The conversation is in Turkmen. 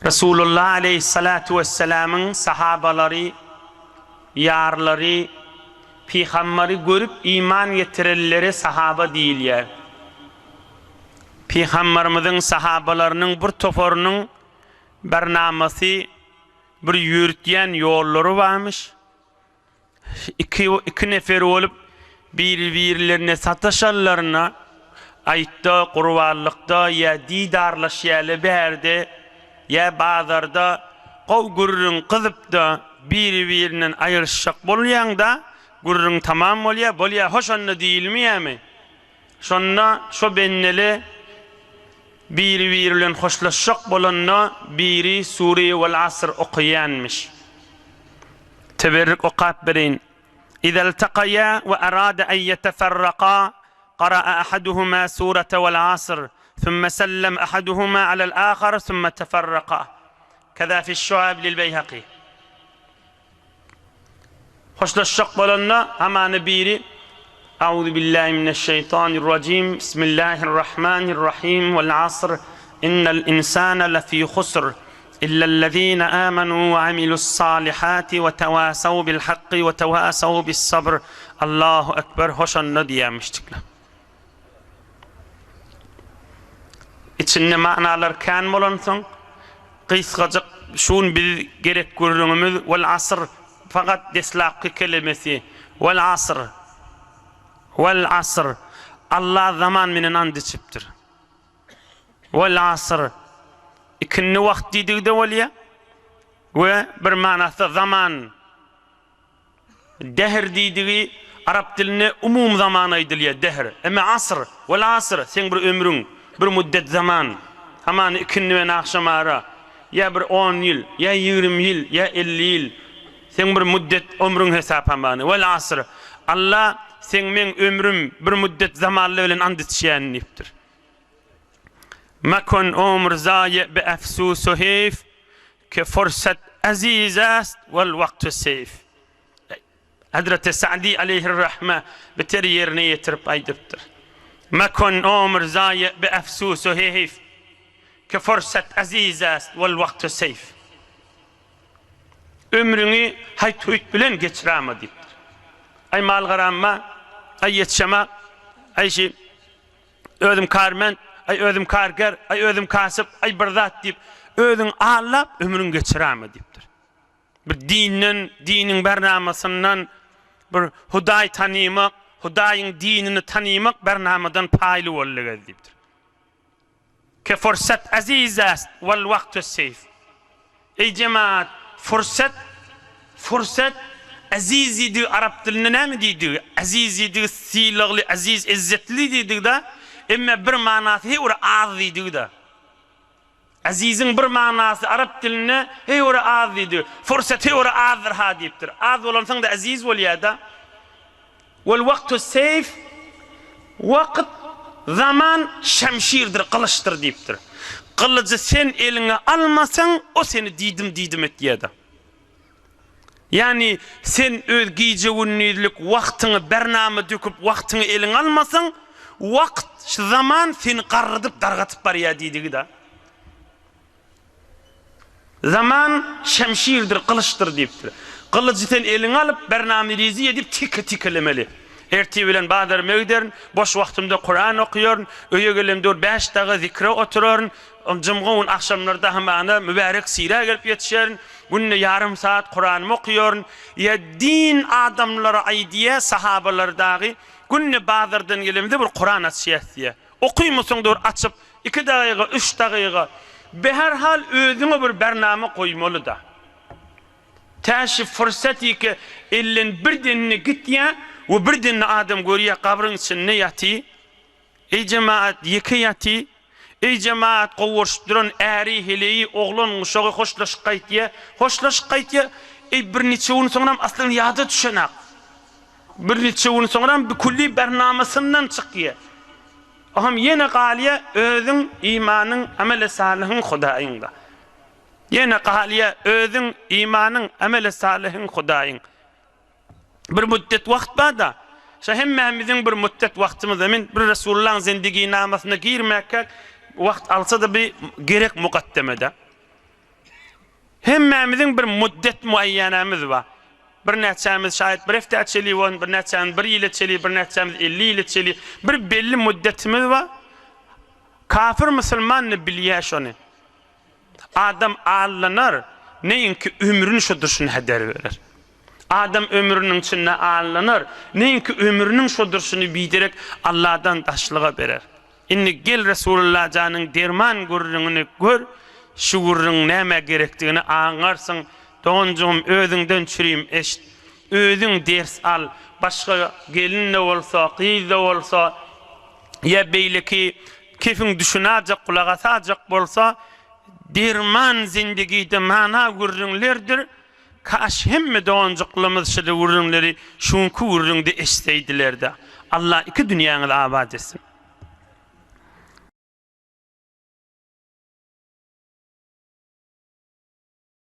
Resulullah aleýhissalatu wessalamyň sahabalary, ýarlary, pygambary görüp iman getirenlere sahaba diýilýär. Pygambarymyzyň sahabalarynyň bir toparynyň barnamasy, bir ýörütýän ýollary barmyş. Iki, iki nefer bolup, biri-birlerine sataşanlaryna, aýtda, gurbanlykda ýa didarlaşýarlar bärde, ýa bazarda gowy gürrüň gyzyp-da, biri-birinden aýryşjak bolýaň-da, gürrüň tamam bolýar, bolýar, hoş onda diýilmeýärmi? Şonda şo bendele biri-biri bilen hoşlaşjak bolanda biri Sure Wal-Asr okaýanmyş. Teberrik okap bereýin. Iza iltakaýa we arada en ýeteferraka gara'a ahaduhuma surete Wal-Asr thumma sellem ahaduhuma alel-ahar thumma teferraka. Keza fiş-Şuab lil-Beýhaki. Hoşlaşjak bolanda hamana biri Auzu billahi mineşşeýtanirrajim Bismillahirrahmanirrahim Vel asr innel insane lefî husr illellezîne âmenû ve amilu's-sâlihâti ve tewâsev bil hakki ve tewâsev bis-sabr Allahu ekber hoşanda diýýärmişdikler. Içinde manalar kän bolansoň, gysgajyk şu gün biz gerek gürrüňimiz Wel asr fakat deslapky kelemesi Wel asr Wel asr Allah zaman menen and içipdir. Wel asr ikindi wagt diýdigi-de bolýar we bir manasy zaman Dehr diýdigi arap dilinde umumy zaman aýdylýar, dehr. Emma asr, wel asr, seň bir ömrüň, bir müddet zaman. Hamany ikindi bilen agşam ara, ýa bir on ýyl, ýa 20 ýyl, ýa 50 ýyl. Seň bir müddet ömrüň hesap hamany. Wel asr. Alla seň meň ömrüm bir müddet zamanly bilen and içýän diýipdir. Mekun ömr zaýe bi efsus u heýf, Ke fursat aziz ast wel wagtu seýf. Hazreti Sa'di aleýhir-rahme beter ýerine ýetirip aýdypdyr. Mekun ömr zaýe bi efsus u heýf, Ke fursat aziz ast wel wagtu seýf. Ömrüňi haýt-huýt bilen geçirama diýipdir. Aý mal-garam bar, aý ýetişemak, aý şi Özüm karment, aý özüm karger, aý özüm kasyp, aý bir zat diýip, özüňi aldap ömrüňi geçiräme diýipdir. Bir dinden, diniň bernamasyndan bir Hudaý tanymak, Hudaýyň dinini tanymak bernamadan paýly boldy gez diýipdir. Ke fursat aziz ast wal wagtu seýf. Eý jemaat, fursat, fursat aziz diýdigi arap dilinde näme diýdigi? Aziz diýdigi sylagly, aziz, ezzetli diýdigi-da, emme bir manasy heý bir az diýdigi-da. Aziziň bir manasy arap dilinde heý bir az diýdigi. Fursat heý bir azdyr-ha diýipdir. Az bolansoň-da aziz bolýar-da. Wal wagtu seýf, Wagt, zaman şemşirdir, gylyçdyr diýipdir. Gylyjy sen eliňe almasaň, o seni diýdim-diýdim etýär-de. Ýagny sen öz gije-gündizlik wagtyňy bernama döküp wagtyňy eliňe almasaň, wagt, zaman seni garradyp, dargatyp barýar diýdigi-de. Zaman şemşirdir, gylyçdyr diýipdir. Gylyjy sen eliňe alyp, bernamerizi edip tike-tikelemeli. Ertir bilen bazaryma giderin, boş wagtymda Kuran okaýaryn, öýe gelemde bir bäş daga zikre oturaryn, jumga gün agşamlarda hamana mübärek sirä gelip ýetişerin, günde ýarym sagat Kuranymy okaýaryn. Ýa din adamlary aýdýa, sahabalar dagy, günde bazardan gelemde bir Kuran açýas diýýä. Okymasaň dur açyp, Iki dagyga, üç dagyga, beherhal özüňe bir bernama goýmaly-da. Tä şu fursat ýeke elden birdenine gitýä we birdenine adam görýä gabryň içinde ýaty. Eý jemaat, ýeke ýaty. Eý jemaat, gowurşyp duran äri, heleýi, oglan, uşagy hoşlaşyp gaýtýa. Hoşlaşyp gaýtýa. Eý birniçe gün soňram aslyny ýada düşenak. Birniçe gün soňram bikülli bernamasyndan çykýa. Oňam ýene galýa özüň imanyň ameli salyhyň Hudaýyňda. Ýene galýa özüň imanyň ameli salyhyň Hudaýyň. Bir müddet wagt barda, şo hemmämiziň bir müddet wagtymyzda men bir Resulullahyň zendiginamasyna girmäkäk wagt alsa-da bir gerek mukaddemede. Hemmämiziň bir muddet muaýýanämiz bar. Birnäçämiz şaýat bir hepdä çeli bolsun, birnäçämiz bir ýyla çeli, birnäçämiz 50 ýyla çeli. Bir belli muddetimiz bar. Kafir musulman-da bilýär şony. Adam allanar, neýinki ömrüni şo durşuna heder berer. Adam ömrüniň içinde allanar, neýinki ömrüniň şo durşuny biderek Alladan daşlyga berer. Indi gel Resulullah janyň derman gürrüňini gör, şu gürrüň nämä gerekdigini aňarsyň. Doganjygym özüňden çürim eşit. Özüň ders al. Başga gelin-de bolsa, gyz-da bolsa, ýa beýleki kefiň düşünajak, gulak asajak bolsa, derman zindigide mana gürrüňlerdir. Kaş hemme doganjyklarymyz şeýle gürrüňleri şu günki gürrüňde eşitseýdiler-dä. Allah iki dünýäňizi abat etsin.